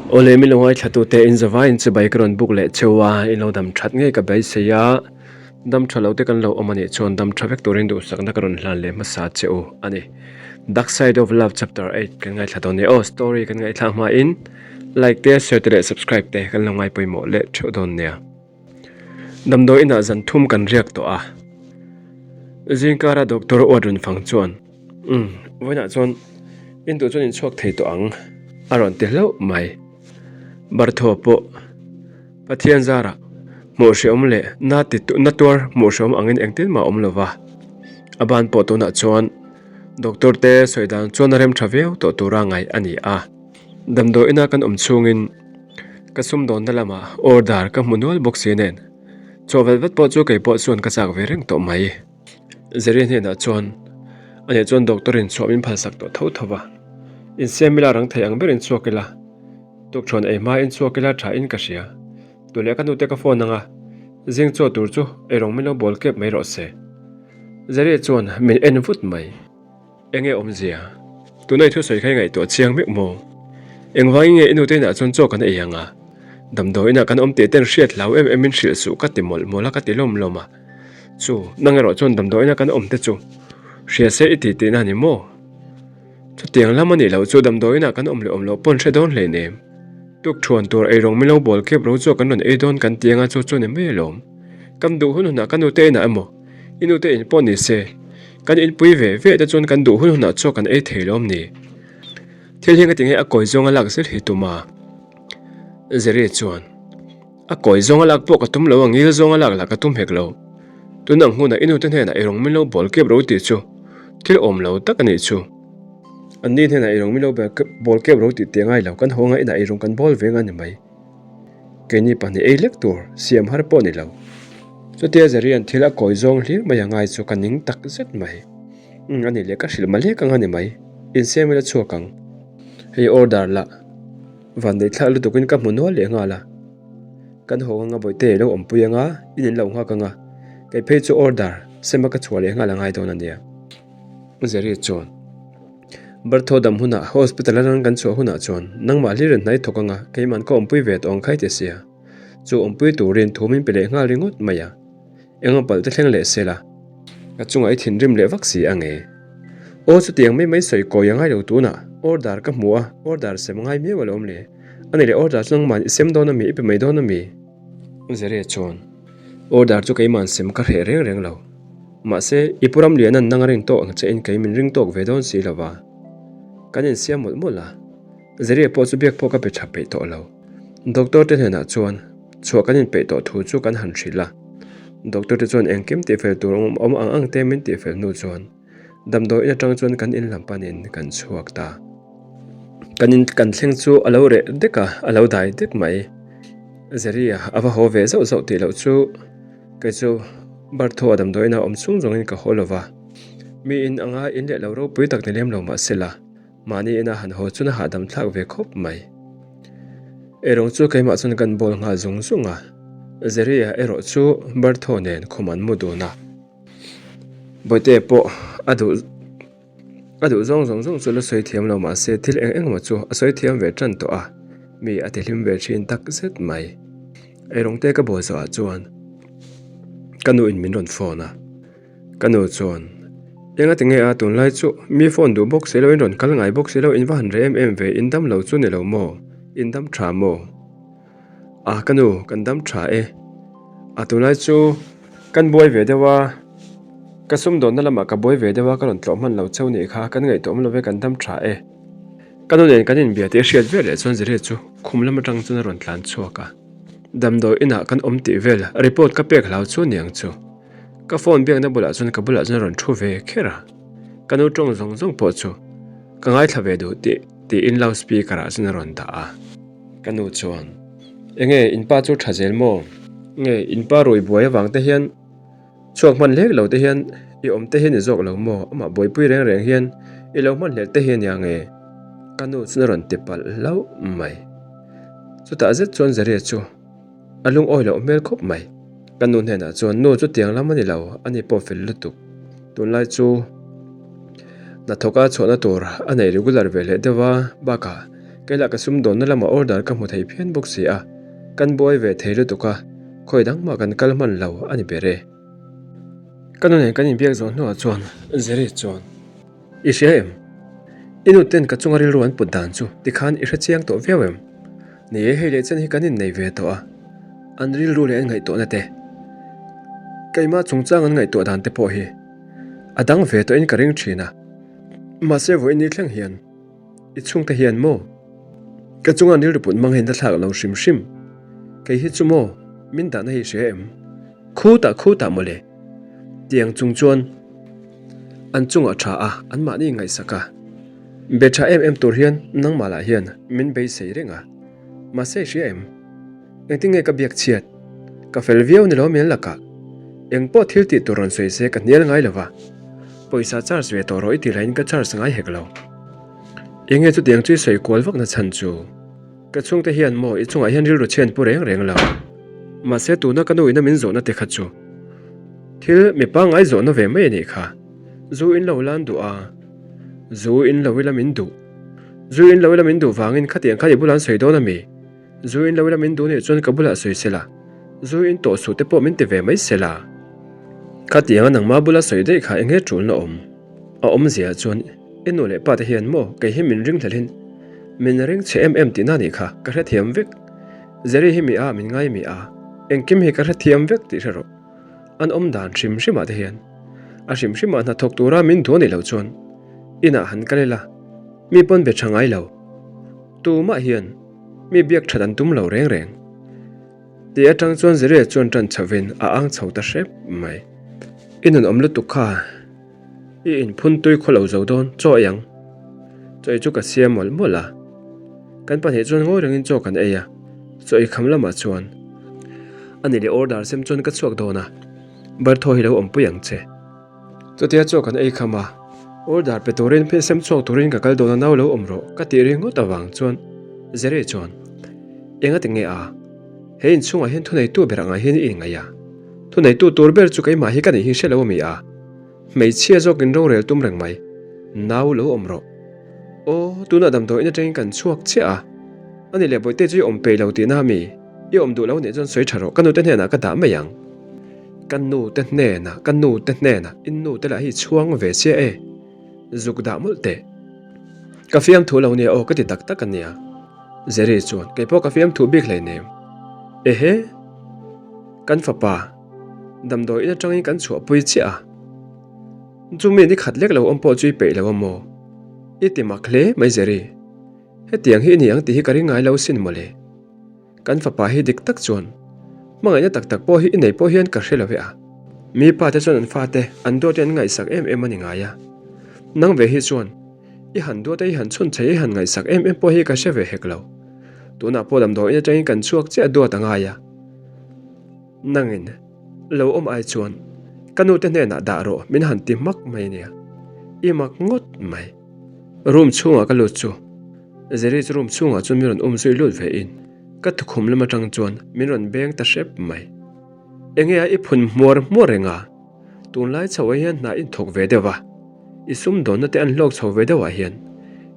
Awle min lo ngaithlatute in zavaiin chibai ka rawn buk leh cheu a, in lo dam that ngei ka beisei a, dam tha lo te kan lo awm a nih chuan dam tha vek turin duhsakna ka rawn hlan leh hmasa che u a ni. Dark Side of Love Chapter 8 kan ngaithla dawn nia aw, story kan ngaihthlak hmain like te, share te leh subscribe te kan lo ngaipawimawh leh theuh dawn nia. Damdawi inah zan thum kan riak tawh a, zingkara doctor uat rawn fang chuan umm vawiinah chuan in duh chuan in chhuak thei tawh ang a rawn ti hlauh mai. Barthaw pawh Pathian zarah hmuh hreawm leh na ti na tuar hmuh hreawm angin engtin mah a awm lo va, a ban pawh tunah chuan doctor te sawi dan chuan a rem tha viau tawh tura ngaih a ni a, damdawi ina kan awm chhungin. Ka sumdawnna lamah order ka hmu nual bawk si nen chaw vel vet pawh chu kei pawh chuan ka chak ve reng tawh mai. Zeri hnenah chuan ani chuan doctor in chhuah min phalsak tawh tho tho va, insiam ila rang thei ang berin chhuak ila, tukṭhuan ei hma in chhuak ila tha in ka hria. Tule ka nute ka phone anga zing chaw tur chu eirawng min lo bawl kep mai rawh se. Zeri chuan min en vut mai. Enge awmzia? Tuna i thusawi kha i ngaihtuah chiang meuh maw? Engvangin nge i nute inah chuan chaw kan ei ang a? Damdawi inah kan awm tih ten hriat hlau em em in hrilh suh ka ti mawlh mawlh a ka ti lawm lawm a. Chu, nang erawh chuan damdawi ina kan awm te chu hria se i ti tihna a ni maw? Chutiang lam a nih loh chu damdawi inah kan awm leh awm loh pawn hre dawn hleinem. Tuk thuan tur eirawng min lo bawl kep ro chu kan rawn ei dawn kan ti anga chu chu ni mai alawm. Kan duh hun hunah ka nute inah emaw i nute in pawh ni se kan inpui ve ve te chuan kan duh hun hunah chaw kan ei thei lawm ni. Thil hi engati nge a kawi zawnga lak zel hi tum a? Zeri chuan a kawi zawnga lak pawh ka tum lo a ngil zawnga lak lah ka tum hek lo. Tun ang hunah i nute hnenah eirawng min lo bawl kep ro tih chu thil awm lo tak a nih chu. An ni hnenah eirawng min lo bawl kep ro tih tih a ngai lo, kan haw anga inah eirawng kan bawl ve anga ni mai. Keini pahnih ei lek tur siam har pawh ni lo. Chutia Zarian thil a kawi zawng hlir mai a ngai chu ka ning tak zet mai. Umm a nih leh ka hrilh malek ang a ni mai. Insiam ila chhuak ang. Hei order lah vanneih thlak lutukin ka hmu nual leh nghal a. Kan haw anga bawihte i lo awmpui anga in in lo nghak anga kei phei chu order sema ka chhuah leh nghal a ngai dawn a nia. Zari chuan. Bartho dam hunah hospital atang kan chhuah hunah chuan nangmah hlir in hnai thawk anga keiman ka awmpui ve tawh ang khai ti sia. Chu awmpui turin thu min pe leh nghal ringawt mai a. Enga palh te thleng leh sela. Ka chungah i thinrim leh vak si ang e. Aw chutiang mai mai sawi kawi a ngai lo tunah order ka hmu a order sem ngai miau alawm le. Ani leh order chu nangman i sem dawn ami i pe mai dawn ami? Zere chuan order chu keiman sem ka hreh reng reng lo. Mahse, i pu Ramliana'n nang a ring tawk ang che in kei min ring tawk ve dawn si lo va. Kan insiam mawlh mawlh a, Zeria pawh chu biak pawh ka pe tha peih tawh lo. Doctor te hnenah chuan chhuah kan inpeih tawh thu chu kan han hrilh a. Doctor te chuan engkim tihfel tur awm ang ang te min tihfel hnu chuan damdawi in atang chuan kan in lam panin kan chhuak ta. Kan in kan thleng chu a lo reh dek a, a lo dai dek mai. Zeria a va haw ve zauh zauh tih loh chu. Kei chu Bartho a damdawiin a awm chung zawngin ka haw lo va, mi in anga in leh lo ropui tak ni lem lo mah sela, mahni ina han haw chun a hahdam thlak ve khawp mai. Erawng chu keimah chuan kan bawl nghal zung zung a, Zeria erawh chu Bartho nen khum an mu dun a, Bawihte pawh a duh A duh zawng zawng zawng chu la sawi thiam lo mahse thil eng eng emaw chu a sawi thiam ve tan tawh a, mi a tihlim ve thin tak zet mai. Eirawng te ka buai zawhah chuan ka nu in min rawn phone a, ka nu chuan Enga tinge a tunlai chu mi phone duh bawk si lo in rawn kal ngai bawk si lo in va han reh em em ve in dam lo chu ni lo maw in dam tha maw? A ka nu kan dam tha e. A tunlai chu kan buai ve deuh a, ka sumdawnna lamah ka buai ve deuh a ka rawn tlawh hman lo cheu nih kha kan ngaihtuah awm lo ve kan dam tha e. Ka nu nen kan inbia tih a hriat vel leh chuan Zirhia chu khum lam atang chuan a rawn tlan chhuak a. Damdawi inah kan awm tih vel report ka pek hlau chu niang chu. Ka phone biakna bulah chuan ka bulah chuan a rawn thu ve kher a. Ka nu tawng zawng zawng pawh chu ka ngaithla ve duh tih tiin loudspeaker ah chuan a rawn dah a. Ka nu chuan, Enge in pa chu tha zel maw? Nge in pa rui buai avang te hian chhuak hman hlek lo te hian i awm te hi ni zawk lo maw? Amah buaipui reng reng hian i lo hman hlelh te hi ania nge? Ka nu chuan a rawn ti palh hlauh mai. Chutah zet chuan Zaria chu a lungawi loh hmel khawp mai. Ka nu hnenah chuan, Nu chutiang lam a ni lo, ani pawh fel lutuk. Tunlai chu hnathawka chhuahna tur a nei regular ve leh deuh a, bakah. Kei lah ka sumdawnna lamah order ka hmu thei phian bawk si a, kan buai ve thei lutuk a, khawi dang mah kan kal hman lo a ni ber e. Ka nu nen kan inbiak zawh hnuah chuan Jerry chuan, I hria em? I nu ten ka chunga rilru an put dan chu tikhan i hre chiang tawh viau em? Ni e, hei leh chen hi kan innei ve tawh a, an rilru leh an ngaihtuahna te, keimah chungchang an ngaihtuah dan te pawh hi a dang ve tawhin ka ring thin a, mahse vawiin ni thleng hian I chhungte hian maw? Ka chunga rilru put mang hian ka thlak lo hrim hrim. Kei hi chu maw min dahna hi hria em? Khutah khutah mawle. Tiang chung chuan an chungah tha a, anmahni ngaihsak a. Be tha em em tur hian nangmah lah hian min beisei reng a. Mahse hria em? Engtin nge ka biak chhiat? Ka fel viau ni lo mian lakah. Eng pawh thil tih tur rawn sawi se ka hnial ngai lo va. Pawisa charge ve tawh rawh i ti laiin ka charge ngai hek lo. Eng nge chutiang chu i sawi kual vakna chhan chu? Ka chhungte hian maw i chungah hian rilru chhian pu reng reng lo. Mahse tuna ka nu ina min zawhna te kha chu thil mi pangngai zawhna ve mai a nih kha. Zu in lo lan duh a, zu in lo ila min duh. Zu in lo ila min duh vangin khatiang kha i bulah an sawi dawn a mi? Zu in lo ila min duh nih chuan ka bulah sawi se la, zu in tawh suh te pawh min ti ve mai se la. Khatianga nangma bula sawi daih kha eng nge tulna awm? A awmzia chuan i nu leh pa te hian maw kei hi min ring hlelhin min ring chhe em em tihna nih kha ka hrethiam vek. Jerry hi mi a min ngai mi a, engkim hi ka hrethiam vek tih hre rawh. An awm dan hrim hrimah te hian a hrim hrimah hnathawk tura min duh anih loh chuan inah han kal ila mi pawn be tha ngai lo. Tumah hian mi biak that an tum lo reng reng. Tih atang chuan Zeria chuan tan chhovin a ang chho ta hrep mai. I nun awm lutuk kha i inphun tui khaw lo zo dawn chaw ei ang. Chaw ei chu ka siam mawlh mawlh a. Kan pahnih chuan ngawi rengin chaw kan ei a, chaw ei kham lamah chuan a ni leh order sem chuan ka chhuak dawn a, Barthaw hi lo awmpui ang che. Chutia chaw kan ei kham a, order pe turin phei sem chhuak turin ka kal dawn a nau lo awm rawh ka tih ringawt avang chuan Jerry chuan Enga ti nge a? He inchhungah hian thuneitu ber angah hian i inngaih a, thuneitu tur ber chu keimah hi ka nih hi hre lo ami a? Hmeichhia zawkin rorel tum reng mai, nau lo awm rawh. Aw, tunah damdawiin atangin kan chhuak chiah a, ani leh bawihte chu i awm peih lo tihna ami? I awm duh lo nih chuan sawi tha rawh, ka nute hnenah ka dah mai ang. Ka nu te hnenah, ka nu te hnenah, i nu te lah hi chhuang ve chiah e, zuk dah mawlh teh. Ka fiamthu lo nia aw ka ti tak tak a nia. Jerry chuan, Kei pawh ka fiamthu bik hleinem. Ehe! Kan fapa, damdawiin atangin kan chhuahpui chiah a. Chumi ni khat lek lo awm pawh chu i peih lo a maw? I ti mak hle mai Jerry. Hetiang hi i ni ang tih hi ka ring ngai lo sin mawle. Kan fapa hi dik tak chuan hmangaihna tak tak pawh hi i nei pawh hian ka hre lo ve a. Mi pa te chuan an fate an duat in an ngaihsak em em a ni ngai a. Nang ve hi chuan i han duat a i han chhun chei i han ngaihsak em em pawh hi ka hre ve hek lo. Tunah pawh damdawiin atangin kan chhuak chiah duat a ngai a. Nangin lo awm ai chuan ka nu te hnenah dah rawh min han ti hmak mai a nia. I mak ngawt mai. Room chhungah ka lut chu Jerry chu room chhungah chuan min rawn um zui lut ve in ka tukhum lam atang chuan min rawn beng ta hrep mai. Enge a i phun hmuar hmuar reng a, tunlai chho ah hian hna in thawk ve deuh a, i sumdawnna te an hlawk chho ve deuh ah hian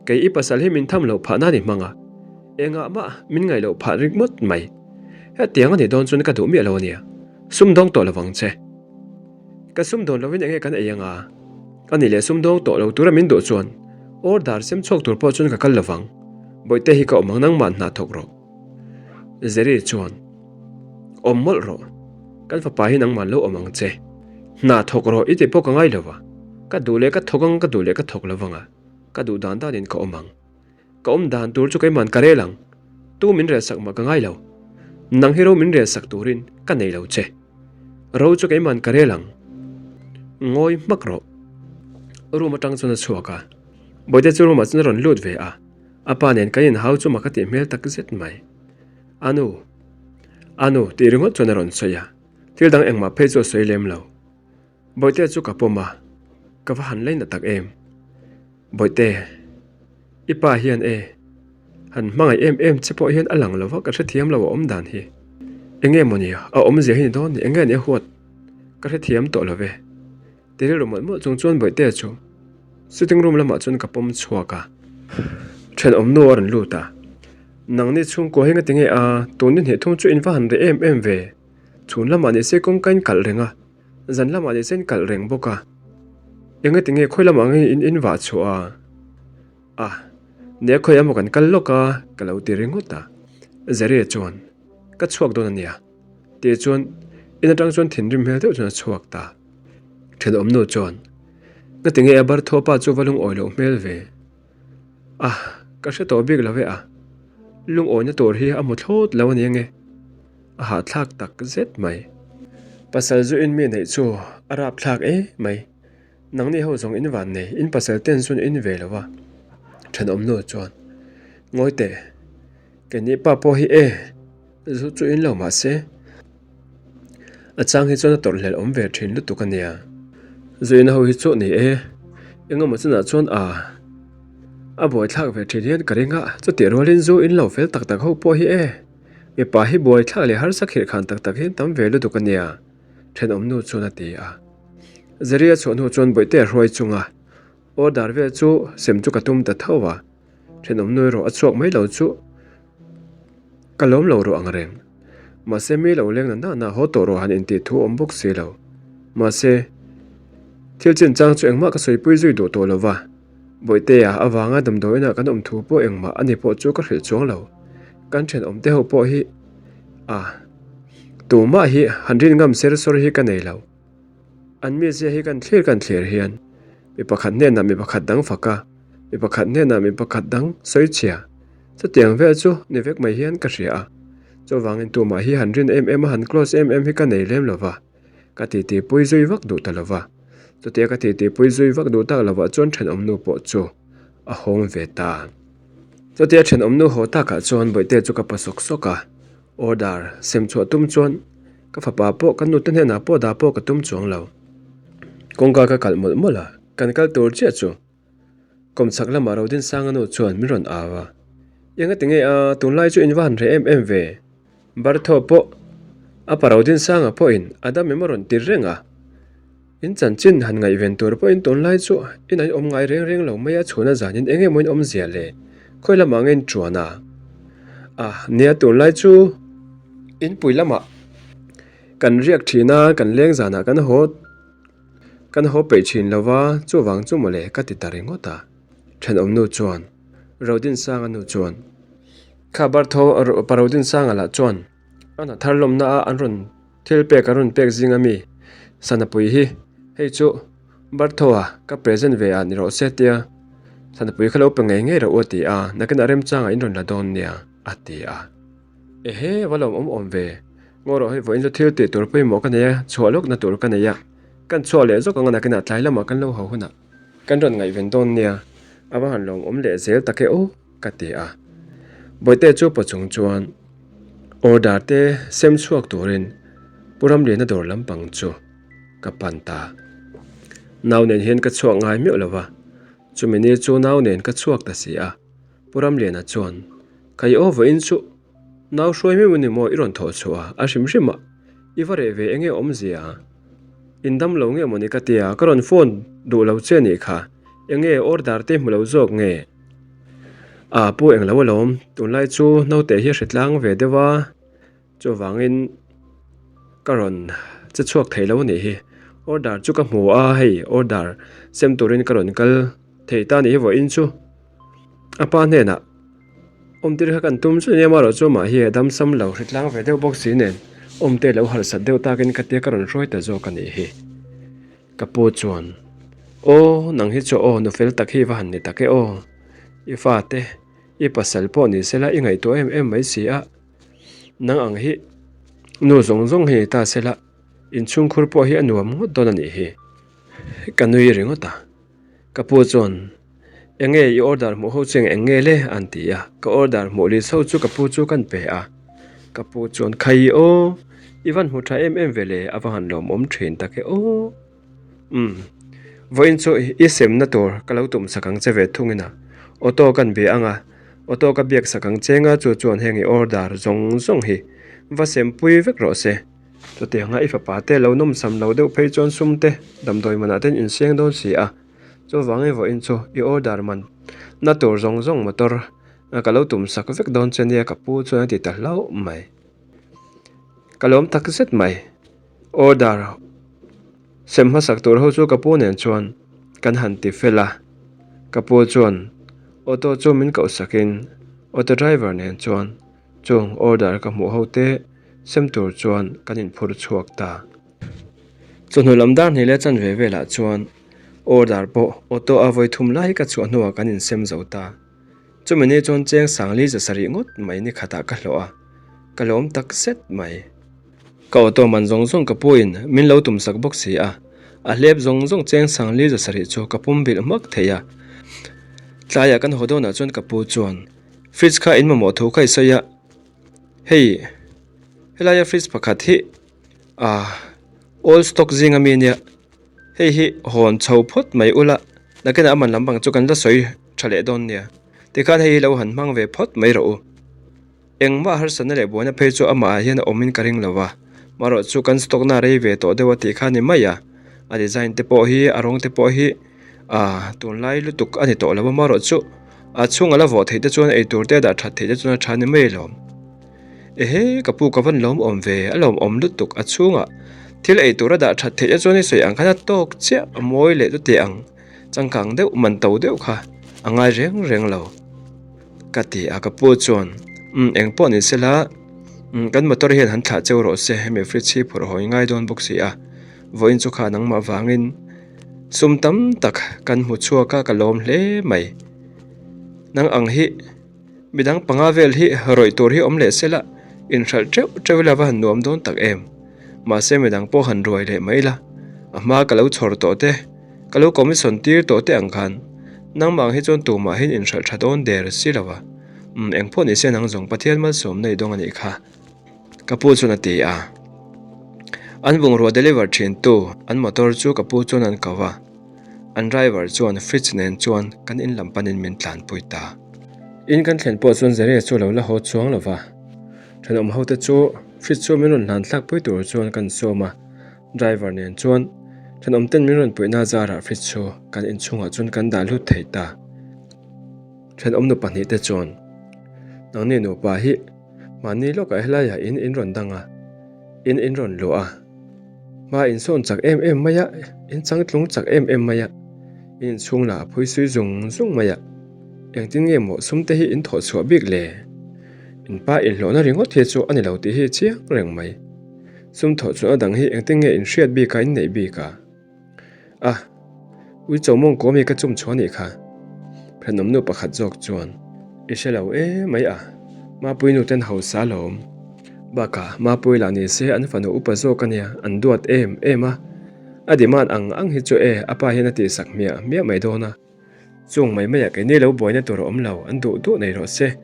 kei i pasal hi min tham loh phah nan i hmang a, engah mah min ngaih loh phah ringawt mai. Hetiang a nih dawn chuan ka duh miah lo a nia, sumdawng tawh lovang che. Ka sumdawn lovin enge kan ei anga? A nih leh sumdawng tawh lo tura min duh chuan order sem chhuak tur pawh chuan ka kal lovang. Bawihte hi ka awm ang nangmah hna thawk rawh. Jerry chuan, Awm mawlh rawh. Kan fapa hi nangmah lo awm ang che. Hna thawk rawh i tih pawh ka ngai lova. Ka duh leh ka thawk ang ka duh leh ka thawk lovang a. Ka duh dan danin ka awm ang. Ka awm dan tur chu keiman ka rel ang. Tu min rel sak mah ka ngai lo. Nang hi ro min rel sak turin ka nei lo che. Ro chu keiman ka rel ang. Ngawi hmak rawh. Room atang chuan a chhuak a. Bawihte chu room ah chuan a rawn lut ve a. A pa nen kan inhau chu mak a tih hmel tak zet mai. Anu. Anu tih ringawt chuan a rawn sawi a. Thil dang engmah phei chu a sawi lem lo. Bawihte chu ka pawm a, ka va han laina tak em. Bawihte, i pa hian e, han hmangaih em em che pawh hian a lang lo va, ka hrethiam lo a awm dan hi. Enge maw nia, a awmzia hi ni dawn ni, enge ni a huat, ka hrethiam tawh lo ve. Ti rilru mawlh mawlh chung chuan Bawihte chu sitting room lamah chuan ka pawm chhuak a, thenawm nu a rawn lut a. Nangni chhungkua hi ngati nge a, tun ni hnih thum chu in va han reh em em ve. Chhun lamah ni se kawngka in kalh reng a, zan lamah ni se in kalh reng bawk a. Engati nge khawi lamah nge in in vah chhuah a? A, nia khawi emaw kan kal lawk a, ka lo ti ringawt a. Zeria chuan, Ka chhuak dawn a nia. Tih chuan in atang chuan thinrim hmel deuh chuan a chhuak ta. Thenawm nu chuan, Ngati nge a barthaw pa chu va lungawi loh hmel ve? A, ka hre tawh bik lo e a. Lungawina tur hi a hmu thlawt lo a ni ange. A hahthlak tak zet mai. Pasal zu in mi neih chu a rapthlak e mai. Nangni ho zawng in van nei, in pasal ten chuan in ve lo a. Thenawm nu chuan, Ngawi teh, keini pa pawh hi e, zu chu in lo mah se, a chang hi chuan a tawrh hlelh awm ve thin lutuk a nia. Zu in ho hi chu ni e, engemaw chunah chuan a a buaithlak ve thin hian ka ring a, chutih rualin zu in lo fel tak tak ho pawh hi e, mipa hi buaithlak leh harsa khirhkhan tak tak hi an tam ve lutuk a nia. Thenawm nu chuan a ti a. Zeria chhuah hnu chuan bawihte a hruai chung a, order vel chu sem chu ka tum ta tho a. Thenawm nu erawh a chhuak mai lo chu ka lawm lo rawh ang reng. Mahse mi lo leng na na na haw tawh rawh han intih thu awm bawk si lo. Mahse thil chinchang chu engmah ka sawipui zui duh tawh lo va. Bawihtea avanga damdawiinah kan awm thu pawh engmah ani pawh chu ka hrilh chuang lo. Kan thenawm te ho pawh hi a tumah hi han rin ngam ser sawr hi ka nei lo. An mizia hi kan thlir kan thlir hian mi pakhat hnenah mi pakhat dang fak a, mi pakhat hnenah mi pakhat dang sawi chhia. Chutiang vel chu ni vek mai hian ka hria a. Chuvangin tumah hi han rin em em a han close em em hi ka nei lem lo va. Ka titi pui zui vak duh ta lo va. Chutia ka titi pui zui vak duh tak lovah chuan thenawm nu pawh chu a hawng ve ta. Chutia thenawm nu haw takah chuan bawihte chu ka pa sawk sawk a, order sem chhuah tum chuan ka fapa pawh ka nute hnenah pawh dah pawh ka tum chuang lo. Kawngka ka kalh mawlh mawlh a, kan kal tur chiah chu Kawmchhak lamah Rodinsanga nu chuan min rawn au a, Enga ti nge a, tunlai chu in va han reh em em ve? Bartho pawh a pa Rodinsanga pawhin a dam em a rawn tir reng a, in chanchin han ngaihven tur pawhin tunlai chu in an awm ngai reng reng lo mai a, chhuna zanin eng emaw in awmzia le khawi lamah nge in tuan a? A, nia tunlai chu inpui lamah kan riak thin a, kan leng zanah kan haw. Kan haw peih thin lo va, chuvang chu mawle ka ti ta ringawt a. Thenawm nu chuan, Rodinsanga nu chuan, Kha Bartho pa Rodinsanga lah chuan a hna thar lawmna a an rawn thil pek an rawn pek zing ami Sanapui hi hei chu Bartho-a ka present ve ah ni rawh se tia Sanapui kha lo pe ngei ngei rawh u a ti a, nakinah remchangah in rawn la dawn nia a ti a. Ehe, va lawm awm awm ve. Ngaw rawh hei vawiin chu thil tih tur pawimawh ka nei a, chhuah lawkna tur ka nei a. Kan chhuah leh zawk ang a nakinah tlai lamah kan lo ho hunah kan rawn ngaihven dawn nia, a va han lawm awm leh zel tak e aw, ka ti a. Bawihte chu paw chung chuan order te sem chhuak turin Pu Ramliana dawr lampang chu ka pan ta. Nau nen hian ka chhuak ngai meuh lo va, chumi ni chu nau nen ka chhuak ta si a. Pu Ramliana chuan, Kai aw vawiin chu nau hruai mai ni maw i rawn thawh chhuah a, a hrim hrim a, i va reh ve enge awmzia? In dam lo nge mawni ka tia, ka rawn phone duh lo che nih kha, enge order te hmu lo zawk nge? A pu englo alawm, tunlai chu naute hi a hre tlang ve deuh a. Chuvangin ka rawn che chhuak thei lo a nih hi. Order chu ka hmu a, hei order sem turin ka rawn kal thei ta a nih hi vawiin chu. A pa hnenah awmtir kha kan tum chu nia amaherawh chu amah hi a dam sam lo hre tlang ve deuh bawk si nen awmte lo harsat deuh takin ka tia ka rawn hruai ta zawk a nih hi. Ka pu chuan, Aw nang hi chu aw nu fel tak hi va han ni tak e aw. I fate, i pasal pawh ni sela i ngaihtuah em em mai si a. Nang ang hi nu zawng zawng hi ni ta sela, inchhungkhur pawh hi a nuam ngawt dawn a nih hi. Ka nui ringawt a, ka pu chuan eng nge i order hmuh ho chu eng eng nge le an ti a, ka order hmuh list ho chu ka pu chu kan pe a, ka pu chuan khai aw i van hmu tha em em ve le a va han lawmawm thin tak e aw. Umm vawiin chu i semna tur ka lo tum sak ang che ve thungin a, auto kan be ang a, auto ka biak sak ang che nga chu chuan heng i order zawng zawng hi va sempui vek rawh se. Chutianga i fapa te lo nawmsam lo deuh phei chuan sum te damdawi manah ten inseng dawn si a, chuvangin vawiin chu i order man na tur zawng zawng motor. Ka lo tum sak vek dawn che nia ka pu chuan a ti ta hlauh mai. Ka lawm tak zet mai. Order sem hmasak tur ho chu ka pu nen chuan kan han ti fel a. Ka pu chuan auto chu min koh sakin auto driver nen chuan chung order ka hmuh ho te sem tur chuan kan inphur chhuak ta. Chawhnu lam dar hnih leh chanve velah chuan order pawh auto a vawi thum lai ka chhuah hnuah kan insem zo ta. Chumi ni chuan cheng sangli za sarih ngawt mai ni khatah ka hlawh a, ka lawm tak zet mai. Ka auto man zawng zawng ka puiin min lo tum sak bawk si a, a hlep zawng zawng cheng sangli za sarih chu ka pum bilh hmak thei a. Tlaiah kan haw dawnah chuan ka pu chuan fridge kha in mamawh thu kha i sawi a, hei helaia fridge pakhat hi ah old stock zinga mi nia, Hei hi hawn chho phawt mai ula, nakinah a man lampang chu kan la sawi tha leh dawn nia. Tikhan hei hi lo han hmang ve phawt mai rawh u. Engmah harsatna leh buaina phei chu amahah hian a awmin ka ring lo va, marawh chu kan stock na rei ve tawh deuh a tih kha ni mai a. A design te pawh hi, a rawng te pawh hi ah tunlai lutuk a ni tawh lo va, marawh chu a chhung a la vawh theih te chuan eitur te a dah that theih te chuan a tha ni mai alawm. Ehe, ka pu ka van lawm awm ve, a lawm awm lutuk a chhungah thil ei tur a dah that theih te chuan i sawi ang khan a tawk chiah a mawi leh chutih ang changkang deuh man to deuh kha a ngai reng reng lo ka ti a ka pu chuan umm eng pawh ni sela umm kan motor hian han thlah cheu rawh se hemi fridge hi phawrh haw i ngai dawn bawk si a vawiin chu kha nangmah vangin sum tam tak kan hmu chhuak a ka lawm hle mai nang ang hi. Midang panga vel hi rawih tur hi awm leh se la, inhralh teuh teuh ila va han nuam dawn tak em. Mahse midang pawh han ruai leh mai ila, a hma ka lo chhawr tawh te, ka lo commission tir tawh te ang khan nangmah ang hi chuan tumahin inhralh tha dawn der si lo va. Umm engpawh ni se nang zawng Pathian malsawmna i dawng a nih kha. Ka pu chuan a ti a. An bungrua deliver thin tu an motor chu ka pu chuan an ko a. An driver chuan fridge nen chuan kan in lam panin min tlanpui ta. In kan thlen pawh chuan Zariah chu a lo la haw chuang lo va. Thenawm ho te chu fridge chu min rawn hlan thlak pui tur chuan kan sawm a. Driver nen chuan thenawm ten min rawn puihna zarah fridge chu kan inchhungah chuan kan dah lut thei ta. Thenawm nu pahnihte chuan nangni nupa hi Mahni lawkah helaiah in in rawn dang a, in in rawn luah a, hma in sawn chak em em mai a, in changtlung chak em em mai a, in inchhung lah a phui sui zung zung mai a, engtin nge maw sum te hi in thawh chhuah bik le? In pa inhlawhna ringawt hi chu a ni lo tih hi chiang reng mai. Sum thawh chhuahna dang hi engtin nge in hriat bik a in neih bik a? A, uicho mawng kawm hi ka chum chhuah anih kha. Phenawmnu pakhat zawk chuan, I hre lo e mai a, Mapui nu ten hausa alawm. Bakah Mapui lah ni se an fanu upa zawk ania, an duat em em a. A demand ang ang hi chu e, a pa hian a tihsak hmiah hmiah mai dawn a. Chung mai maiah keini lo buaina tur a awm lo, an duh duh nei rawh se,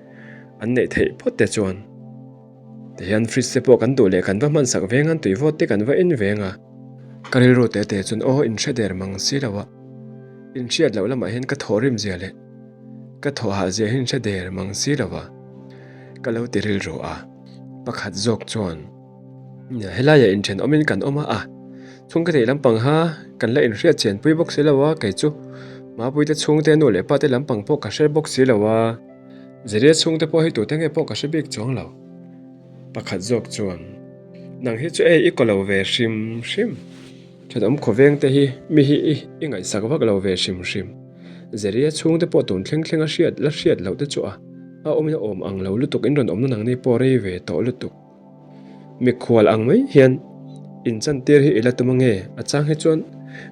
an neih theih phawt te chuan. Tihian fridge te pawh kan duh leh kan va hman sak veng an tui vawt te kan va en veng a. Ka rilru te te chuan aw in hre der mang si lo a, in hriat loh lamah hian ka thawh rim zia leh ka thawh hah zia hi in hre der mang si lo a, ka lo ti rilru a. Pakhat zawk chuan. Helaiah inthenawmin kan awm a, a chhungte theih lampang kha kan la inhriat chianpui bawk si lo a, kei chu Mapuite chhungte nu leh pate lampang pawh ka hre bawk si lo a, Zeria chhungte pawh hi tute nge pawh ka hre bik chuang lo. Pakhat zawk chuan, Nang hi chu ei i kaw lo ve hrim hrim, thenawm khawveng te hi mi hi i ngaihsak vak lo ve hrim hrim, Zeria chhungte pawh tun thleng thleng a hriat la hriat loh te chu a, a awmin a awm ang lo lutuk in rawn awmna nangni pawh rei ve tawh lutuk. Mikhual ang mai hian inchantir hi i la tum ange, a chang hi chuan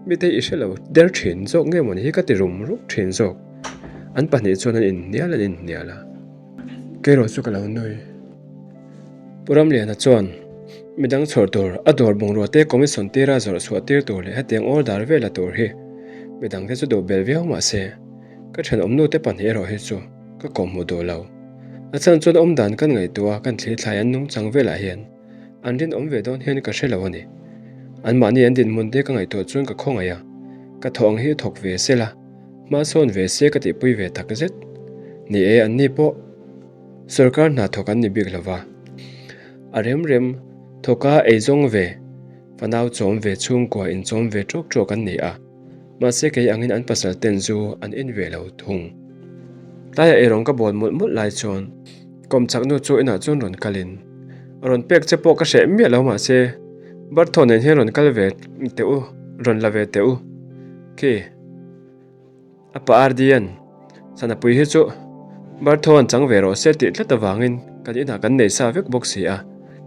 mite i hre lo der thin zawk nge mawni hi ka ti rum rup thin zawk. An pahnih chuan an inhnial an inhnial a, keiraw chu ka lo nui. Pu Ramliana chuan midang chhawr tur a dawr bungrua te commission tira zawrh chhuah tir tur leh hetiang order vel la tur hi midang te chu duh bel viau mahse ka thenawmnu te pahnih erawh hi chu ka kawhhmuh duh lo. A chhan chuan awm dan kan ngaihtuah a, kan thlithlai an nungchang velah hian an rinawm ve dawn hian ka hre lo a ni. Anmahni an dinhmun te ka ngaihtuah chuan ka khawngaih a, ka thawh ang hi thawk ve se la, hma sawn ve se ka tihpui ve tak zet. Ni e, anni pawh sawrkar hna thawk an ni bik lo va, a rem rem thawka eizawng ve, fanau chawm ve chhungkua inchawm ve tawk tawk an ni a. Mahse kei angin an pasal ten zu an en ve lo thung. Tlaiah eirawng ka bawl mawlh mawlh lai chuan kawmchak nu chu inah chuan rawn kalin a rawn pek che pawh ka hreh miah lo mahse Barthaw nen hian rawn kal ve teh u, rawn la ve teh u khi. A pa Ardian, Sanapui hi chu Barthaw an chang ve rawh se tih tlat avangin kan inah kan nei sa vek bawk si a,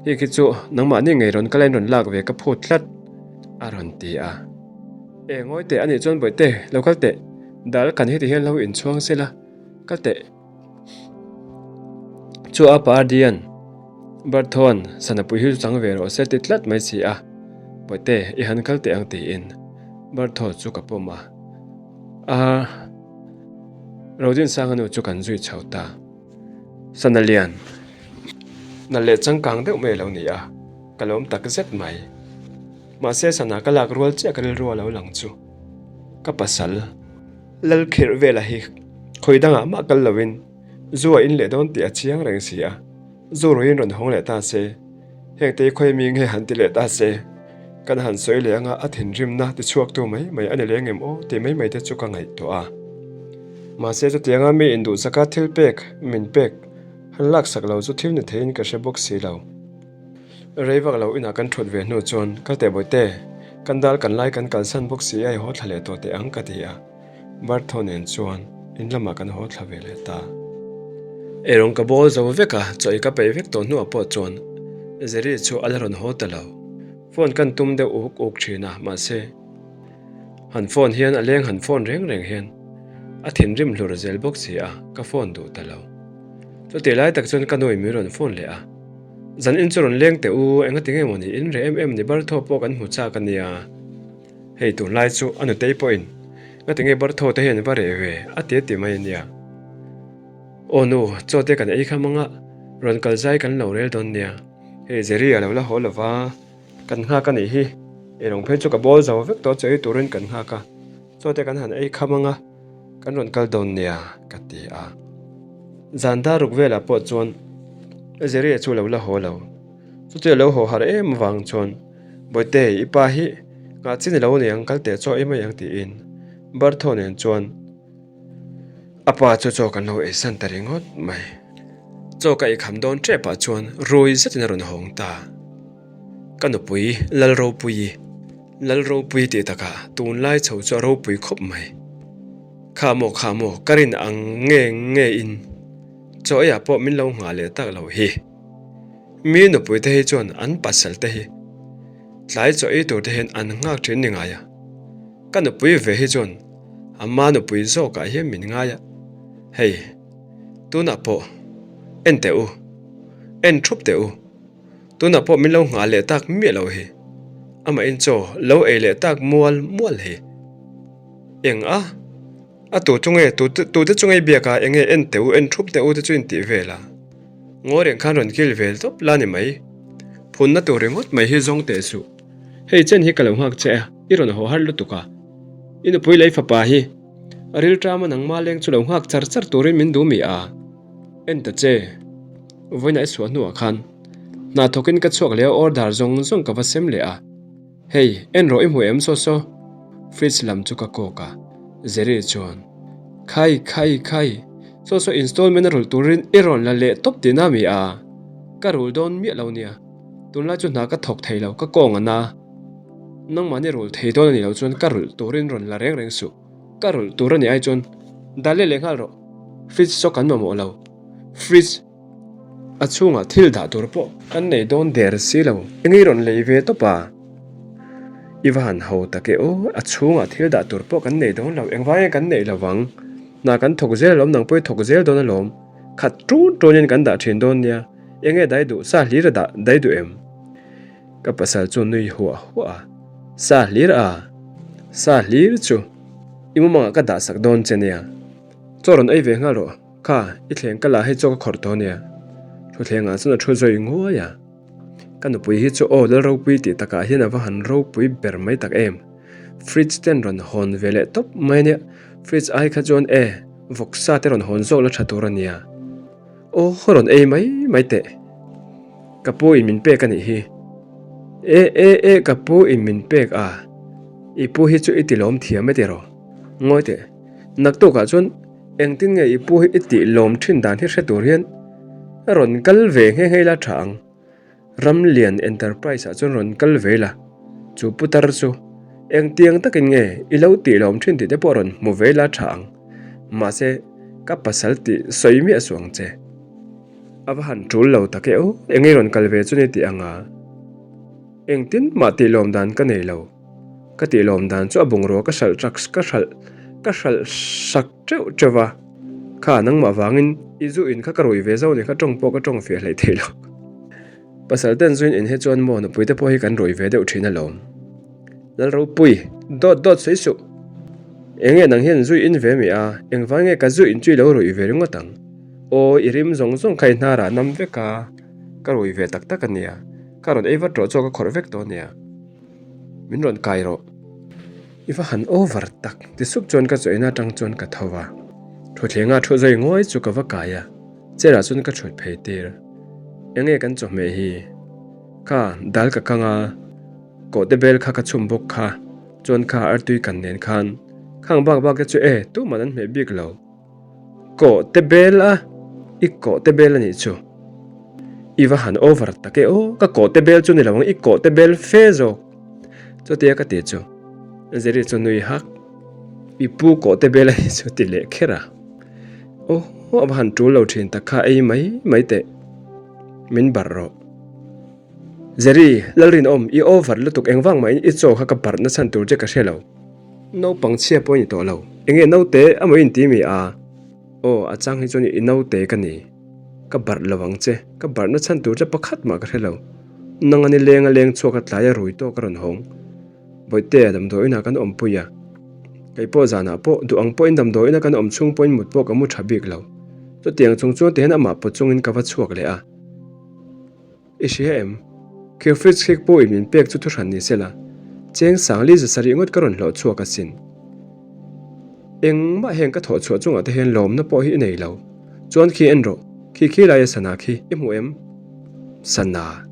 hei khi chu nangmahni ngei rawn kal a in rawn lak ve ka phut tlat a rawn ti a. E ngawi teh anih chuan bawihte lo kal teh, dal kan heti hian lo inchhuang sela kal teh. Chu a pa Ardian, Barthawn Sanapui hi chu chang ve rawh se ti tlat mai si a, bawihte i han kal teh ang tiin Barthaw chu ka pawm a. A Rodinsanga nu chu kan zui chho ta. Sana lian na leh changkang deuh mai a lo ni a, ka lawm tak zet mai. Mahse sana ka lak rual chiah ka rilru a lo lang chu ka pasal Lalkhirh vela hi khawi dangah mah kal loin zu a in leh dawn tih a chiang reng si a, zu ruiin rawn hawng leh ta se. Hengte hi khawi mi nge han ti leh ta se, kan han sawi leh anga a thinrimna ti chhuaktu mai mai a ni leng em aw tih mai mai te chu ka ngaihtuah a. Mahse chutianga mi induhsaka thil pek min pek han laksak lo chu thil ni theiin ka hre bawk si lo. Rei vak lo inah kan thut ve hnu chuan kal teh bawihte, kan dal kan lai kan kalsan bawk si a i haw thla leh tawh teh ang ka ti a. Bartho nen chuan in lamah kan haw thla ve leh ta. Eirawng ka bawl zo vek a, chaw i ka peih vek tawh hnuah pawh chuan Jerry chu a la rawn haw ta lo. Phone kan tum deuh uk uk thin a, mahse han phone hian a leng han phone reng reng hian a thinrim hlur zel bawk si a, ka phone duh ta lo. Chutih lai tak chuan ka nuin min rawn phone leh a, Zan in chu rawn leng teh u, engati nge maw ni in reh em em ni Bartho pawh kan hmu chak a nia. Hei tunlai chu a nutei pawhin ngati nge Bartho te hian va reh ve a ti a ti mai a nia. Aw nu, chaw te kan ei kha manga rawn kal zai kan lo rel dawn nia. Hei Jerry a lo la haw lova, kan nghak a nih hi. Eirawng phei chu ka bawl zo vek tawh chaw ei turin kan nghak a, chaw te kan han ei kha manga kan rawn kal dawn nia ka ti a. Zan dar ruk velah pawh chuan Jerry a chu lo la haw lo. Chutia lo haw harh em avang chuan Bawihte, i pa hi nghah chi ni lo aniang kal teh chaw ei mai ang tiin Bartho nen chuan a pa chu chaw kan lo eisan ta ringawt mai. Chaw ka eikham dawn tep ah chuan rui zetin a rawn hawng ta. Ka nupui Lalropuii, Lalropuii tih takah tunlai chho chu a ropui khawp mai. Kha maw kha maw ka rin ang nge nge in chaw eiah pawh min lo nghah leh tak lo hi. Mi nupui te hi chuan an pasal te hi tlai chaw ei tur te hian an nghak thin ni ngai a, ka nupui ve hi chuan ama nupui zawkah hian min ngai a, hei tunah pawh en teh u, en thup teh u, tunah pawh min lo nghah leh tak miah lo hi, amahin chaw lo ei leh tak mual mual hi eng a. A tu chu nge, tu tute chu ngei biak a, enge en teh u, en thup teh u te chu intih vel a. Ngaw reng khan rawn kil vel tawp la ni mai. Phunna tur ringawt mai hi zawng teh suh. Hei chen hi ka lo nghak che a, i rawn haw har lutuk a. I nupui lei fapa hi a rilṭam a nangma leng chu lo nghak char char turin min duh mi a. En ta che. Vawiinah i chhuah hnuah khan hna thawkin ka chhuak leh a order zawng zawng ka va sem leh a. Hei, en rawh i hmu em saw saw? Fridge lam chu ka kawk a, Jerry chuan, Khai, khai, khai, saw saw installment a rulh turin i rawn la leh tawp tihna mi a? Ka rul dawn miah lo nia, tunlai chu hna ka thawk thei lo, ka kawng a na. Nangmahni rul thei dawn a nih loh chuan ka rulh turin rawn la reng reng suh, ka rulh tur a nih ai chuan dah leh leh nghal rawh, fridge saw kan mamawh lo, fridge. A chhungah thil dah tur pawh kan nei dawn der si lo. Engei rawn lei ve tawp a? I va han ho tak e aw, a chhungah thil dah tur pawh kan nei dawn lo, engvang nge kan neih lo vang? Hna kan thawk zel alawm, nang pawh i thawk zel dawn alawm. Khat tun tunin kan dah thin dawn nia, enge dai duh, sa hlir a dah dai duh em? Ka pasal chu nui huah huah a, Sa hlir a? Sa hlir chu i mumangah ka dah sak dawn che nia, chaw rawn ei ve nghal rawh. Kha, i thleng ka lah hi chaw ka khawrh tawh ania. Thuthlengah chuan a thu zawi nguai a. Ka nupui hi chu aw lal ropui tih takah hian a va han ropui ber mai tak em. Fridge ten rawn hawn ve leh tawp mai ania, fridge ai kha chuan e, vawksa te rawn hawn zawk la tha tur ania. Aw rawn ei mai mai teh. Ka pu in min pek a nih hi. E e e ka pu in min pek a, i pu hi chu i ti lawm thiam e tiraw. Ngawi teh, naktukah chuan. Engtin nge i pu hi i tih lawm thin dan hi hre tur hian rawn kal ve nghe nghe ila tha ang. Ramlian Enterprise ah chuan rawn kal ve ila, chu putar chu engtiang takin nge i lo tih lawm thin tih te pawh rawn hmu ve ila tha ang. Mahse, ka pasal tih sawi miah suh ang che. A va han tul lo tak e aw, enge rawn kal ve chu ni tih ang a. Engtin mah tih lawm dan ka nei lo. Ka tih lawm dan chu a bungrua ka hralh rak ka hralh ka hralh sak teuh teuh va. Kha nangmah vangin i zu in kha ka rui ve zo ni kha tawng pawh ka tawng fiah hleih thei lo. Pasal ten zuin in hi chuan maw nupui te pawh hi kan rui ve deuh thin alawm. Lalropui, dawt dawt sawi suh. Enge nang hian zui in ve mi a, engvang nge ka zu in chu i lo rui ve ringawt ang. Aw i rim zawng zawng kha i hnarah nam vek a, ka rui ve tak tak ania. Ka rawn ei vat rawh chaw ka khawrh vek tawh ania. Min rawn kai rawh. I va han over tak ti sup chuan ka chawina atang chuan ka tho va. Thuthlenga thu zai ngawi chu ka va kai a, chair ah chuan ka thut phei tir. Enge kan chawhmeh hi? Kha dal ka kang a, kawhte bel kha ka chhum bawk kha, chuan kha artui kan nen khan khang bak bak te chu e tuman an hmeh bik lo. Kawh te bel a, i kawh te bel a nih chu. I va han over tak e aw, ka kawh te bel chu ni lo ang, i kawh te bel fe zawk. Chutia ka ti chu, Jerry chu nui hak, i pu kawh te bel a nih chu ti leh kher a. Aw, a va han tul lo thin tak kha ei mai mai teh, min barh rawh. Jerry, Lalrinawm, i over lutuk engvang mahin i chaw kha ka barh na chhan tur che ka hre lo. Naupang chhia pawh i ni tawh lo. Enge naute amaw in ti mi a? Aw, a chang hi chuan i naute ka ni. Ka barh lo ang che. Ka barhna chhan tur che pakhat mah ka hre lo. Nang a ni leng a leng chhuak a tlai a rui tawk a rawn hawng. Bawihtea damdawiinah kan awmpui a. Kei pawh zanah pawh duh ang pawhin damdawiina kan awm chhung pawhin mut pawh ka mu tha bik lo. Chutiang chung chuan tihian amah pawt chungin ka va chhuak leh a. I hria em? Khi fridge khik pawhin min pek chu thuhran ni sela, cheng sangli za sarih ngawt ka rawn hlawh chhuak asin. Engmah heng ka thawh chhuah chungah te hian lawmna pawh hi i nei lo. Chuan khi en rawh, khi khi laia sana khi i hmu em? Sana.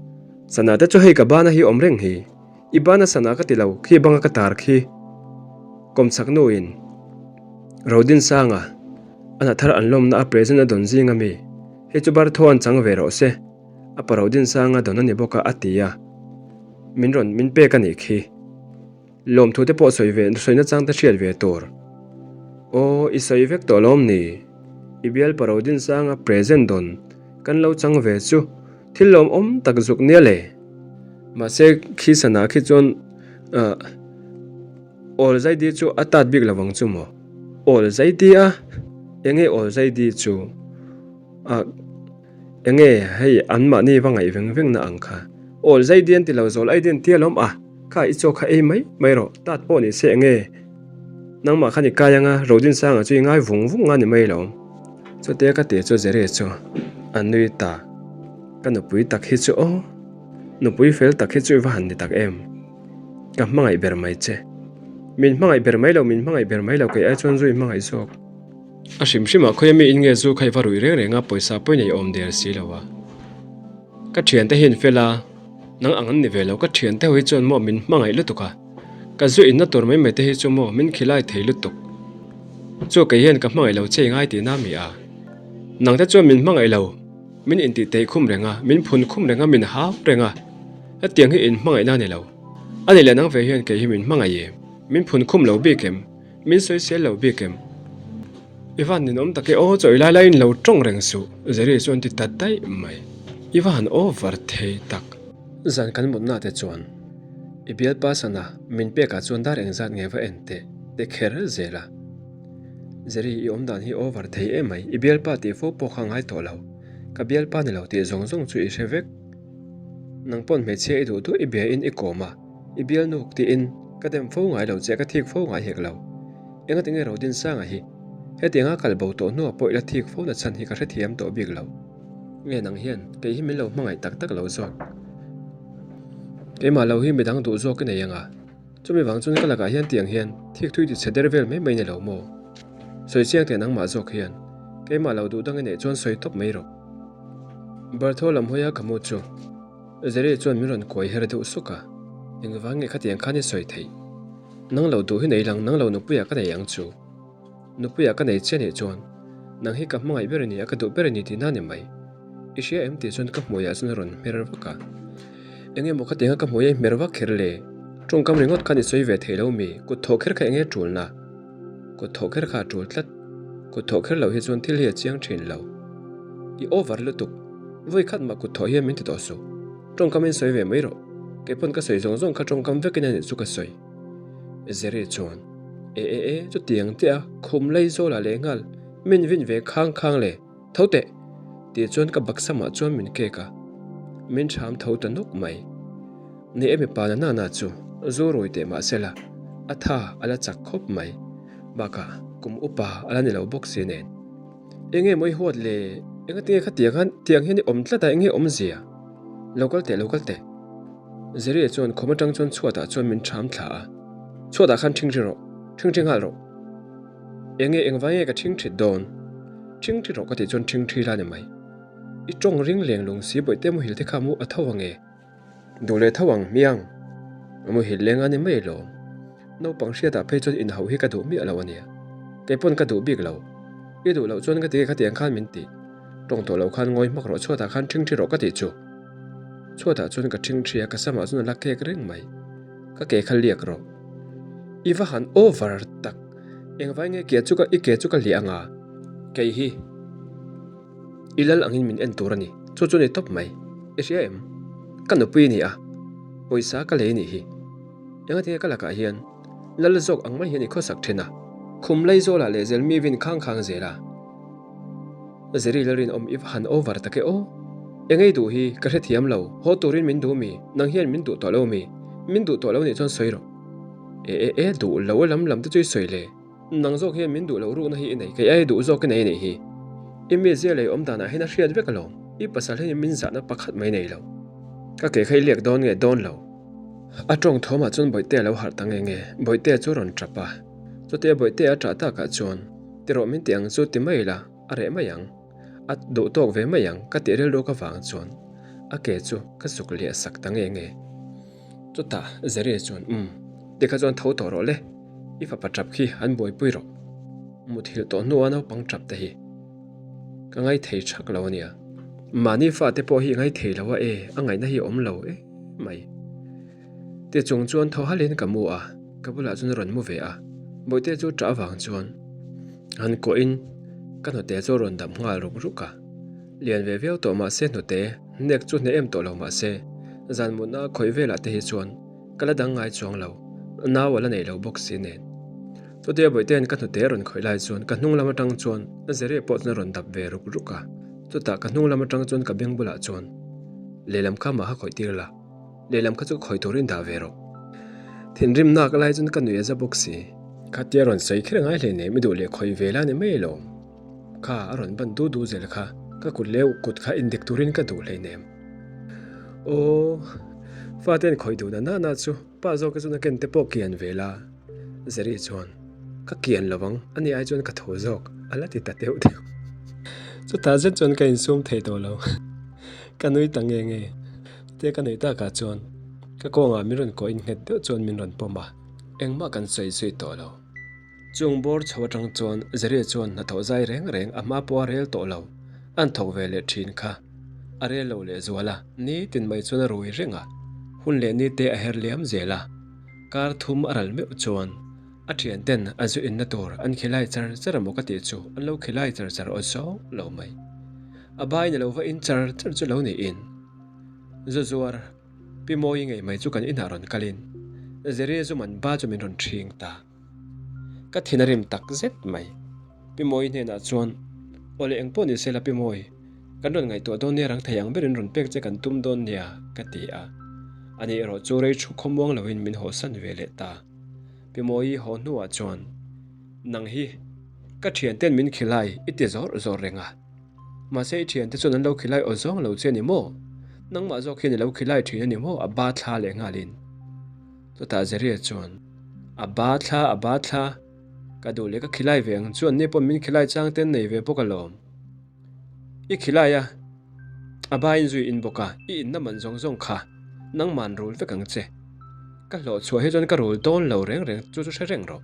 Sana te chu hei ka bana hi awm reng hi. I bana sana ka ti lo, khi banga ka tar khi. Kawmchhak nuin Rodinsanga a hnathar an lawmna a present a dawn zing ami, hei chu bar thaw an chang ve rawh se. A paro din sanga dawn a ni bawk a, a ti a. Min rawn min pek a nih khi. Lawmthu te pawh sawi ve, sawi nachang te hriat ve tur. Aw, i sawi vek tawh lawm ni? I bial paro din sanga present dawn kan lo chang ve chu thil lawmawm tak zuk nia le. Mahse, khi sana khi chuan ah awl zaidi chu a tat bik lovang chu maw? Awl zaidi a? Enge awl zaidi chu? Ah. Enge hei an mahni va ngaih veng veng na ang kha. Awl zai dian ti lo zawl ai dian tia lawm a, kha i chaw kha ei mai mai rawh, tat pawh ni se enge nangmah khan i kai anga Rodinsanga chu i ngai vung vung nga ni mai lo. Chutia ka ti chu Jerry chu a nui ta, ka nupui tak hi chu aw, nupui fel tak hi chu i va han ni tak em, ka hmangaih ber mai che, min hmangaih ber mai lo, min hmangaih ber mai lo kei ai chuan zu i hmangaih zawk. A hrim hrimah khawi ami in nge zu kha i va ruih reng reng a pawisa pawhin ei awm der si lo a. Ka thiante hi an fel a, nang ang an ni ve lo ka thiante ho hi chuan maw min hmangaih lutuk a, ka zu inna tur mai mai te hi chu maw min khilai thei lutuk. Chu kei hian ka hmangaih lo che i ngai tihna mi a. Nang te chuan min hmangaih lo, min intih teih khum reng a, min phun khum reng a, min hau reng a. Hetiang hi in hmangaihna a ni lo. A ni leh nang ve hian kei hi min hmangaih em? Min phun khum lo bik em? Min sawisel lo bik em? I van ninawm tak e aw, chawi lai laiin lo tawng reng suh, Jerry chuan ti ta daih mai. I va han over thei tak. Zan kan mutna te chuan i bialpa sana min pekah chuan dar engzat nge va en teh te kher zel a. Jerry, i awmdan hi over thei em mai, i bialpa tih fo pawh kha ngai tawh lo. Ka bialpa ni lo tih zawng zawng chu i hre vek. Nang pawn hmeichhia i duh duh i bia in i kawm a. I bialnuk tiin ka dem fo ngai lo che, ka thik fo ngai hek lo. Engati nge Rodinsanga hi hetianga kal bo tawh hnuah pawh i la thik fo na chhan hi ka hrethiam tawh bik lo. Nge nang hian kei hi min lo hmangaih tak tak lo zawk. Keimah lo hi midang duh zawk i nei anga, chumi vang chuan ka lakah hian tiang hian thik thui ti chhe der vel mai mai ni lo maw? Sawi chiang teh nangmah zawk hian keimah lo duh dang i neih chuan sawi tawp mai rawh. Bartho lam hawia ka mu chu. Jerry chuan min rawn kuai her deuh suk a, Engvang nge khatiang khan i sawi theih? Nang lo duh hi nei lang, nang lo nupuiah ka nei ang chu. Nupuiah ka nei che nih chuan. Nang hi ka hmangaih ber a ni a, ka duh ber a ni tihna a ni mai. I hria em tih chuan ka hmuiah chuan a rawn hmer vak a. Eng emaw ka tiang a ka hmui a i hmer vak kher le? Tawngkam ringawt khan i sawi ve thei lo mi? Kut thawh kher kha eng nge tulna? Kut thawh kher kha a tul tlat. Kut thawh kher loh hi chuan thil hi a chiang thin lo. I over lutuk. Vawi khat mah kut thawh hian min ti tawh suh. Tawngkam in sawi ve mai rawh. Kei pawn ka sawi zawng zawng kha tawngkam vekin a nih chu ka sawi. Zeri chuan, E e e, chutiang teh a, khum lei zawlah leh nghal, min vin ve khang khang le, tho teh! Tih chuan ka baksamah chuan min kek a, min ṭham tho ta nawk mai. Ni e mipa na nana chu zu rui teh mah sela, a tha a la chak khawp mai. Bakah kum upa a la ni lo bawk si nen. Enge maw i huat le? Engatinge khatiang khan tiang hian i awm tlat a, enge awmzia? Lo kal teh, lo kal teh. Zeria chuan khum atang chuan chhuatah chuan min ṭham thla a, Chhuatah khan ṭhingṭhi rawh, ṭhingṭhi nghal rawh. Enge engvai nge ka ṭhingṭhit dawn? Ṭhingṭhi rawh ka tih chuan ṭhingṭhi la ni mai. I ṭawng ring leng lung si bawihte muhil te kha mu a tho ang e. Duh leh tho ang hmiang. A muhil leng a ni mai lawm. Naupang hriatah phei chuan inhauh hi ka duh miah lo a nia. Kei pawn ka duh bik lo. I duh loh chuan ka ti khatiang khan min ti. Tawng tawh lo khan ngawi hmak rawh chhuatah khan ṭhingṭhi rawh ka tih chu. Chhuatah chuan ka ṭhingṭhi a, ka samah chuan a la kek reng mai. Ka ke kha liak rawh. I va han over tak. Engvai nge ke chu ka i ke chu ka liah anga? Kei hi i lal angin min en tur a ni. Chu chu ni tawp mai. I hria em? Ka nupui a ni a, pawisa ka lei a nih hi. Engatinge ka lakah hian lal zawk ang mai hian i khawsak ṭhin a? Khum Laizawlah leh zel mi vin khang khang zel a. Zeri Lalrinawm i va han over tak e aw. Engei duh hi ka hrethiam lo, haw turin min duh mi, nang hian min duh tawh lo mi, min duh tawh lo nih chuan sawi rawh. E e e duh lo a lam lam te chu i sawi le. Nang zawk hian min duh loh rukna hi i nei, kei ai duh zawk i nei a nih hi. I mizia lei awm danah hian a hriat vek alawm, i pasal hian min zahna pakhat mai nei lo. Ka ke kha i liak dawn nge dawn lo. A tawng thawmah chuan Bawihtea lo harh ta nge nge, Bawihtea chu a rawn tap a. Chutia Bawihtea a ṭah takah chuan, Ti rawh min ti ang chu ti mai la, a reh mai ang. A duh tawk ve mai ang ka tih rilru ka vang chuan a ke chu ka zuk liah sak ta nge nge. Chutah Zeri chuan, Umm, tikha chuan tho tawh rawh le, i fapa ṭap khi an buaipui rawh. Muthilh tawh hnua naupang ṭap te hi ka ngaithei ṭhak lo a nia. Mahni fate pawh hi i ngaithei lo a e, a ngaihna hi a awm lo em mai. Ti chung chuan thaw halin ka mu a, ka bulah chuan a rawn mu ve a, Bawihte chu ṭah avang chuan han kuahin ka hnute chu a rawn dam nghal ruk ruk a. Lian ve viau tawh mah se hnute hnek chu hne em tawh lo mah se, zan mutna a khawih velah te hi chuan ka la dang ngai chuang lo, nau a la nei lo bawk si nen. Chutia Bawihte'n ka hnute a rawn khawih lai chuan ka hnung lam atang chuan Zere pawh chuan a rawn dap ve ruk ruk a, chutah ka hnung lam atang chuan ka beng bulah chuan lehlam kha mah kha khawih tir la. Lehlam kha chu khawi turin dah ve rawh. Thinrim nak lai chuan ka nui a za bawk si. Khatia rawn sawi kher ngai hle nem i duh leh khawi ve la ni mai lo. Kha a rawn ban du du zel kha ka kut leh kut kha indik turin ka duh hlei nem. Aw, faten khawi duh na na na chu pa zawk hi chuan a ken te pawh kian ve la. Zeri chuan, Ka kian lo ang, ani ai chuan ka tho zawk, a la ti ta deuh deuh. Chutah zet chuan ka insum thei tawh lo. Ka nui ta nge nge. Chutia ka nuih takah chuan ka kawngah min rawn kawh in nghet deuh chuan min rawn pawm a, engmah kan sawi zui tawh lo. Chung bawr chho atang chuan Zeria chuan hnathawh zai reng reng a hma pawh a rel tawh lo, an thawk ve leh thin kha a rel lo leh zual a, nitin mai chuan a rui reng a, hun leh ni te a her liam zel a, kar thum a ral meuh chuan a thian ten a zu inna tur an khilai char char emaw ka tih chu an lo khilai char char aw zawng lo mai. A bai ni lo va in char char chu lo niin. Zu zuar, Pi Mawi ngei mai chu kan inah rawn kalin Zeri zu man ba chu min rawn ṭhing ta. Ka thin a rim tak zet mai. Pi Mawi hnenah chuan, Aw le engpawh ni sela Pi Mawi, kan rawn ngaihtuah dawn nia rang thei ang berin rawn pek che kan tum dawn nia, ka ti a. Ani erawh chu rei thu khawmuang loin min hawsan ve leh ta. Pi Mawi haw hnuah chuan, Nang hi ka ṭhianten min khilai i ti zawr zawr reng a. Mahse i thiante chuan an lo khilai aw zawng lo che a ni maw? Nangmah zawk hian i lo khilai thin a ni maw? A ba thla leh nghalin. Chutah Zeria chuan, A ba thla, a ba thla, ka duh leh ka khilai ve ang chuan ni pawn min khilai chang ten nei ve bawk alawm. I khilai a, a ba in zui in bawk a, i inna man zawng zawng kha nangman rul vek ang che. Ka hlawh chhuah hi chuan ka rul dawn lo reng reng chu chu hre reng rawh.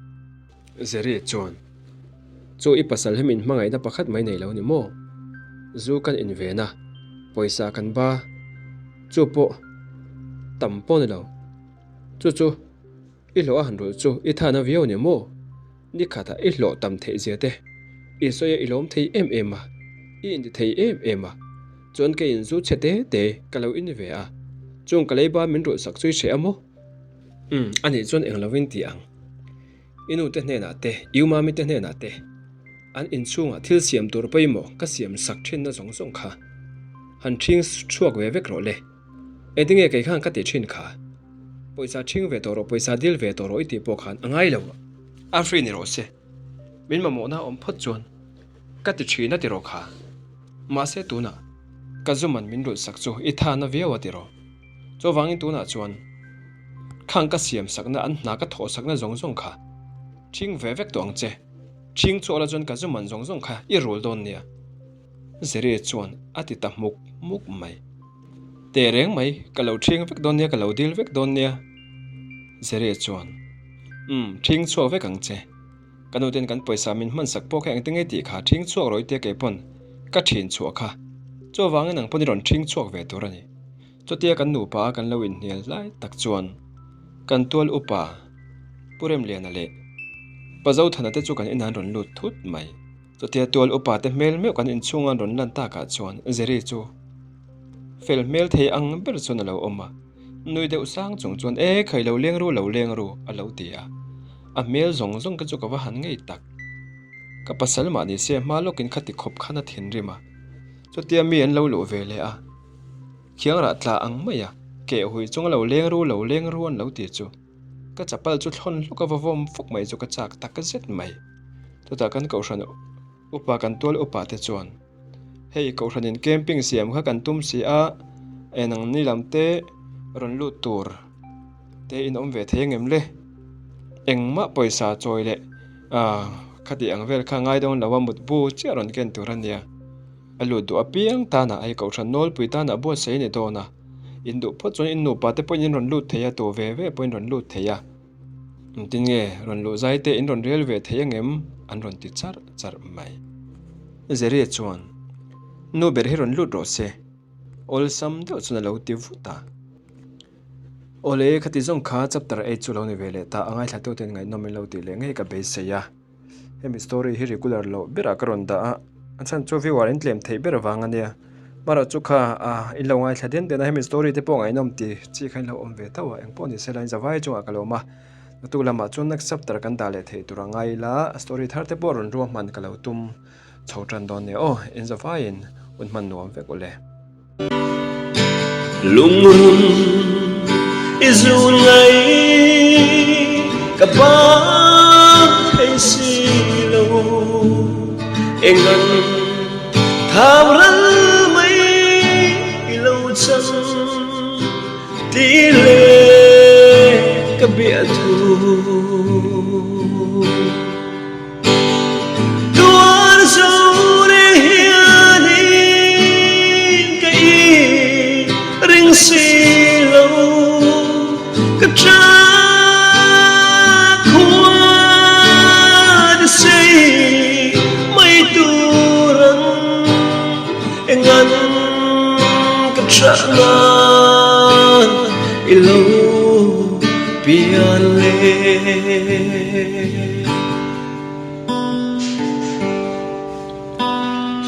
Zeri chuan. Chu i pasal hi min hmangaihna pakhat mai nei lo ni maw? Zu kan inven a, pawisa kan ba, chu pawh tam pawh ni lo. Chu chu i hlawh a han rulh chu i thana viau ni maw? Ni khatah i hlawh tam theih zia te i sawi a i lawm thei em em a, i inti thei em em a, chuan kei in zu chhe te te ka lo in ve a, chung ka leiba min rulh sak chu i hreh a maw? Umm, anih chuan eng lovin ti ang. I nu te hnenah te, i umami te hnenah te, an inchhungah thil siam tur pawimawh ka siam sak thinna zawng zawng kha han ṭhing chhuak ve vek rawh le. Engtinge kei khan ka ti ṭhin kha? Pawisa ṭhing ve tawh rawh, pawisa dil ve tawh rawh i tih pawh khan a ngai lo. A free ni rawh se. Min mamawhna a awm phawt chuan ka ti ṭhin a ti rawh kha. Mahse tunah ka zuman min rulh sak chu i tha na viau a ti rawh. Chuvangin tunah chuan khang ka siam sakna an hna ka thawh sakna zawng zawng kha ṭhing ve vek tawh ang che. Ṭhing chhuah la chuan ka zuman zawng zawng kha i rul dawn nia. Zere chuan a ti ta hmuk hmuk mai. Teh reng mai, ka lo ṭhing vek dawn nia, ka lo dil vek dawn nia. Zere chuan, Umm, ṭhing chhuak vek ang che. Ka nuten kan pawisa min hmansak pawh kha engtin nge tih kha ṭhing chhuak rawih tia kei pawn ka ṭhin chhuah kha. Chuvangin nang pawn i rawn ṭhing chhuak ve tur a ni. Chutia kan nupa a kan lo inhnial lai tak chuan kan tual upa Pu Remliana leh Pa Zothana te chu kan inah an rawn lut thut mai. Chutia tual upa te hmel meuh kan inchhunga an rawn lan takah chuan Jerry chu fel hmel thei ang ber chuan a lo awm a. Nui deuh sang chung chuan E khai lo leng ru lo leng ru a lo ti a. A hmel zawng zawng te chu ka va han ngei tak. Ka pasal mah ni se hma lawkin khati khawp khan a thinrim a. Chutia mi an lo luh ve leh a. Khiangrah tla ang mai a, keh hui chunga lo leng ru lo leng ru an lo ti chu. Ka chapal chu thlawn hlawk a va vawm fawk mai chu ka chak tak zet mai. Chutah kan kohhran upa kan tual upa te chuan hei kohhranin camping siam kha kan tum si a, enang ni lam te rawn lut tur te in awm ve thei angem le? Engmah pawisa chawi leh ah khati ang vel kha ngai dawn lo a mutbu chiah rawn ken tur a nia. A lut duh apiang tanah hei kohhran nawlpui tanah buatsaih a ni dawn a, in duh phawt chuan in nupa te pawhin in rawn lut thei a, tu ve ve pawhin rawn lut thei a. Engtin nge rawn luh zai te in rawn rel ve thei angem? An rawn ti charh charh mai. Zeria chuan, Nu ber hi rawn lut rawh se, awlsam deuh chuan a lo ti vut a. Awle, khati zawng kha chapter eight chu lo ni ve leh ta, a ngaithlatute ngaihnawm in lo tih leh ngei ka beisei a. Hemi story hi regular loh berah ka rawn dah a, a chhan chu viewer in tlem theih ber avang a nia. Hmarah chu kha ah in lo ngaithla den den a, hemi story te pawh ngaihnawm ti chi kha in lo awm ve tho a, engpawh ni se la in zavai chungah ka lo awm a. Naktuk lamah chuan next chapter kan dah leh theih tur a ngai ila, story thar te pawh rawn ruahman ka lo tum chho tan dawn nia aw, in zavaiin hun hman nuam vek ule. Lungrun i zun ngai ka bak thei si lo engan tham ral mai i lo chang ti le ka bia thu. Tuar zo reng hianin ka in ring si lo ka ṭah khua ni sei mai tur ang engan ka ṭah nan i lo pian le.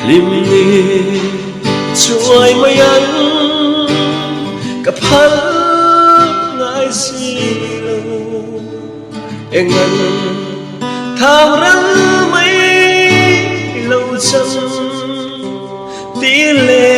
Hlim ni chuai mai an ka phal ngai si lo engan thang ral mai lo chang ti le.